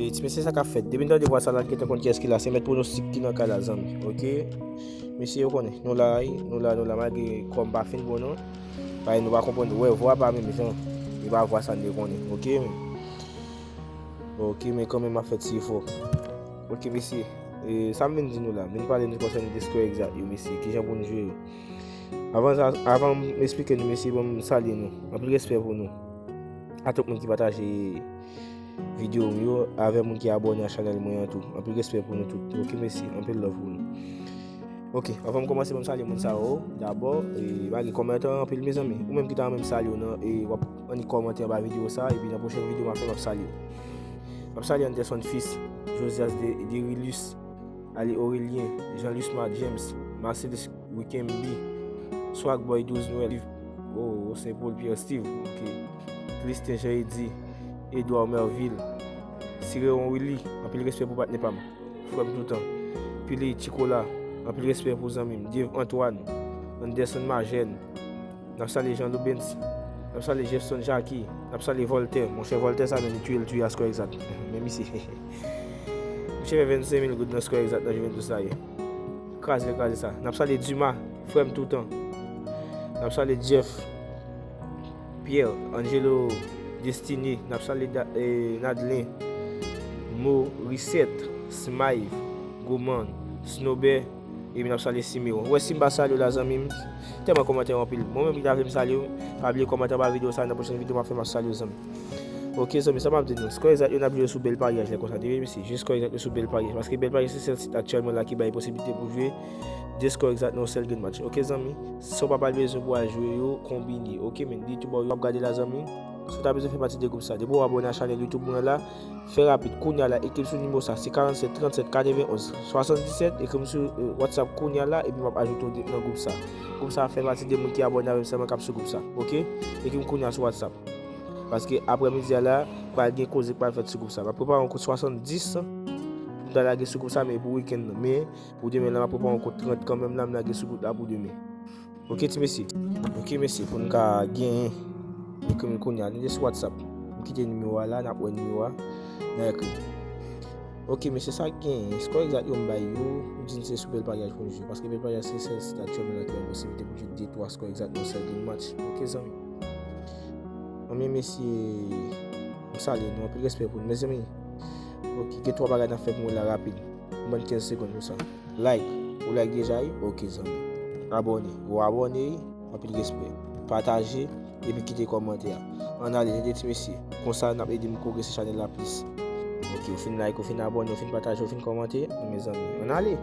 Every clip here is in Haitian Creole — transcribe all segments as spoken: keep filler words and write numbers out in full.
E ti mesye, sa k ap fèt? Depi n tande vwa sa la, n gentan konn kiyès ki la. Se mèt pwonostik ki nan kay la, zanmi. Oke? Mesye, yo konnen. Nou la, wi. Nou la, nou la. Malgre kò m pa fin bon, non. Paske nou pa konprann. Wè, vwa pa menm jan. E pa vwa sa n te konnen. Oke? Oke, men kanmenm, m ap fè ti efò. Oke, mesye. E, sa m vin di nou la. M vin pale nou konsènan de Score Exact yo, mesye. Kijan pou n jwe yo. Avan sa, avan m esplike nou, mesye, bon, m salye nou. Anpil respè pou nou. A tout moun ki pataje videyo m yo, avè moun ki abòne a chanèl mwen an tou. Anpil respè pou nou tout. Oke, mesye, anpil love pou nou. Oke, anvan m kòmanse, ban m salye moun sa yo. Dabò, e, malgre kòmantè anpil, mezanmi. Ou menm ki ta renmen m salye w nan, e, w ap annik kòmante anba videyo sa, epi nan pwochèn videyo m ap fè, m ap salye w. M ap salye Anderson Fils, Josias de, Derilus, Ale Aurelien, Jean Lusma James, Marcellus Wikembi, Swag Boy douz Nwèl, oh, Saint Paul Pierre Steve, ok. Clistin Jean Eddy, Edouard Merville, Sireon Willy, anpil respè pou patnè pa m. Frè m toutan. Pili Chikola, anpil respè pou zanmi m. Dave Antoine, Anderson Majèn, n ap salye Jean Lubens, n ap salye Jefferson Jackie, n ap salye Voltaire. Monchè, Voltaire sa menm, li touye l touye a Score Exact. Men misye, misye fè vennsenk mil goud nan Score Exact nan Juventus la ye. Kraze, kraze sa. N ap salye Duma, frè m toutan. N ap salye Jeff, Pierre, Angelo, Destiny, n ap salye Da- eh, Nadlin, Mo, Reset, Smive, Goman, Snobè, epi n ap salye Simeon. Wè, si m pa salye w la, zanmi m, tèlman kòmantè anpil. Mwen menm ki ta vle m salye w, pa bliye kòmante anba videyo sa, nan pwochèn videyo m ap fè, m ap salye w, zanmi. Ok, zanmi, sa m ap di nou. Score Exact yo n ap jwe sou Bèl Paryaj lè konsa, tande, mesye. Jis Score Exact yo sou Bèl Paryaj. Paske Bèl Paryaj se sèl sit aktyèlman la ki bay posibilite pou jwe de Score Exact nan yon sèl game match. Ok, zanmi, sa w pa pral bezwen pou al jwe yo konbine. Ok, men di tou bò yo ap gade la, zanmi. Si w ta bezwen fè pati de gwoup sa, depi w abòne a chanèl YouTube mwen la, fè rapid. Kounye a la, ekri m sou nimewo sa, se karannsèt trannsèt katrevenonz swasanndisèt. Ekri m sou, eh, WhatsApp kounye a la, epi m ap ajoute w nan gwoup sa. Gwoup sa fè pati de moun ki abòne avè m sèlman k ap sou gwoup sa. Ok? Ekri m kounye a sou WhatsApp. Paske aprèmidi a la, pral gen koze k pral fèt sou gwoup sa. M ap prepare yon kout swasanndis pou m ta lage sou gwoup sa, men pou wikenn nan. Men pou demen la, m ap prepare yon kout trant kanmenm la, m lage sou gwoup la pou demen. Ok, ti mesye. Ok, mesye, pou n ka genyen, ekri m kounye a. Nou te sou WhatsApp. M kite nimewo a la, n ap wè nimewo a. N a ekri. Ok, mesye, sa k genyen. Score Exact yo m bay yo, m di n se sou Bèl Paryaj pou n jwe. Paske Bèl Paryaj se sèl sit aktyèlman la ki bay posibilite pou jwe de twa Score Exact nan sèl game match. Ok, zanmi. Anben, mesye, m salye nou, anpil respè pou nou. Mezanmi, ok, gen twa bagay n ap fè pou mwen la rapid. M ban n kenz segonn pou sa. Like, ou like deja, wi? Ok, zanmi. Abòne, ou abòne, wi? Anpil respè. Pataje, epi kite kòmantè a. Ann ale, tande ti mesye. Konsa, n ap ede m pwogrese chanèl la plis. Ok, ou fin like, ou fin abòne, ou fin pataje, ou fin kòmante, mezanmi. Ann ale.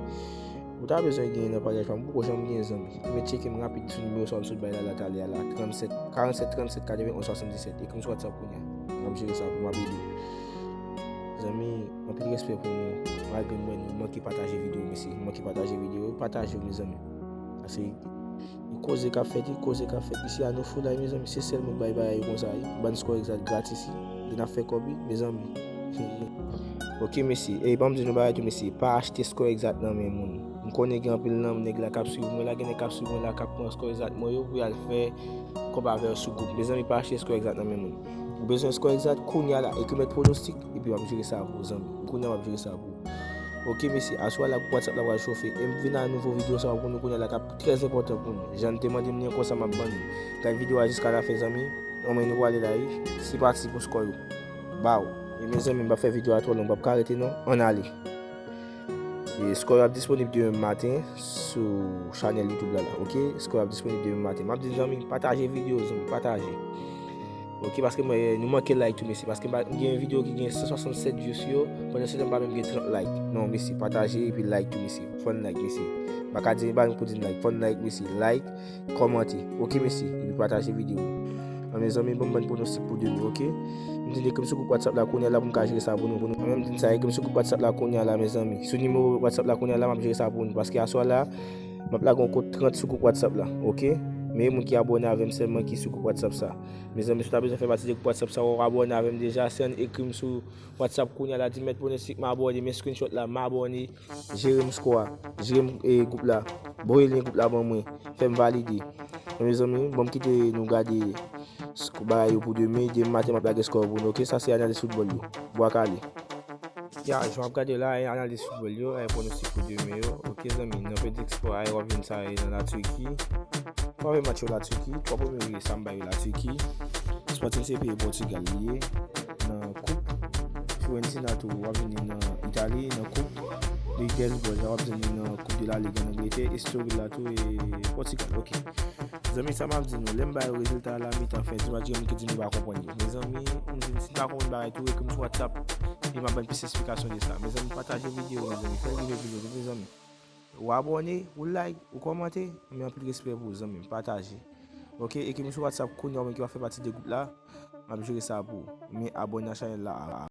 Ou ta bezwen genyen nan paryaj pa m, ou poko janm genyen, zanmi. Men tcheke m rapid sou nimewo sa w sot bay la, la talè a la. Trannsèt, karannsèt, trannsèt, katrevenonz, swasanndisèt. Ekri m sou WhatsApp kounye a. M ap jere sa pou m ap ede w. Zanmi, anpil respè pou nou. Malgre m wè nou manke pataje videyo, mesye. Nou manke pataje videyo. Pataje yo, mezanmi. Paske e koze k ap fèt, e koze k ap fèt. Isi a nou foulay, mezanmi. Se sèl moun k bay bagay yo konsa, wi. Ban Score Exact gratis, wi. Gen ap fè kòb, wi, mezanmi. Ok, mesye. E ban m di nou bagay tou, mesye. Pa achte Score Exact nan men moun. M konnen gen anpil nan nèg la k ap swiv mwen la, gen nèg k ap swiv mwen la, k ap pran Score Exact mwen yo pou y al fè kòb avè yo sou gwoup. Mezanmi, pa achte Score Exact nan men moun. Ou bezwen Score Exact, kounye a la, ekri m pwonostik, epi m ap jere sa pou ou, zanmi. Kounye a m ap jere sa pou ou. Ok, mesye, aswè la gwoup WhatsApp la pral chofe. E m vin a nouvo videyo sa pou nou kounye a la k ap trè enpòtan pou nou. Jan n te mande m li an konsa m ap ban nou. Gad videyo a jiska lafen, zanmi. Anmwey, nou prale la, wi. Se pati pou score yo. Baw. E mezanmi, m p ap fè videyo a twò long, m p ap ka rete non. Ann ale. E score yo ap disponib demen maten sou chanèl YouTube la, la, ok? Score yo ap disponib demen maten. M ap di zanmi, pataje videyo, zanmi, pataje. Ok, paske mwen, nou manke like tou, mesye. Paske m pa, m gen yon videyo ki gen san swasannsèt views yo, pandan se tan m pa menm gen trant like. Non, mesye, pataje epi like tou, mesye. Fò n like, mesye. M pa ka di anyen pou di n like. Fò n like, mesye. Like, kòmante. Ok, mesye. Epi pataje videyo. Ann, mezanmi, ban m ban pwonostik pou demen, ok? M di n ekri m sou gwoup WhatsApp la kounye a la pou m ka jere sa pou nou, pou nou. Ann, m di n sa, ekri m sou gwoup WhatsApp la kounye a la, mezanmi. Sou nimewo WhatsApp la kounye a la, m ap jere sa pou nou. Paske aswè la, m ap lage yon kout trant sou gwoup WhatsApp la, ok? Men moun ki abòne avè m sèlman ki sou gwoup WhatsApp sa. Mezanmi, si w ta bezwen fè pati de gwoup WhatsApp sa, w abòne avè m deja, se ann ekri m sou WhatsApp kounye a la, di m mèt pwonostik, m abòne, men screenshot la, m abòne, jere m score a, jere m, e, gwoup la, voye lyen gwoup la ban mwen, fè m valide. Men mezanmi, ban m kite nou gade sk- bagay yo pou demen, demen maten m ap lage score pou nou, ok? Sa se analiz foutbòl yo. Bwa kale. Ya, jan w ap gade la, e analiz foutbòl yo, e pwonostik pou demen yo. Ok, zanmi, nan peti espò a, e w ap jwenn sa, e nan Latirki. Twa premye match yo Latirki, twa premye yo sa m bay yo Latirki. Sporting C P e Pòtigal li ye. Nan koup. Fiorentina tou, w ap jwenn li nan Itali, nan koup. Ligue des Boys, w ap jwenn li nan koup de la Ligue an Angletè, Estoril la tou, e Pòtigal. Ok. Zanmi, sa m ap di nou, lè m ba yo rezilta la, mitan fen di match, gen moun ki di nou pa konprann yo. Mezanmi, m di n si n pa konprann bagay tou, ekri m sou WhatsApp, e m ap ban n plis esplikasyon de sa. Mezanmi, pataje videyo, mezanmi, fè l rive pi lwen, mezanmi. Ou abòne, ou like, ou kòmante, men anpil respè pou ou, zanmi m, pataje. Ok, ekri m sou WhatsApp kounye a, ou menm ki pa fè pati de gwoup la, m ap jere sa pou ou. Men abòne nan chanèl la.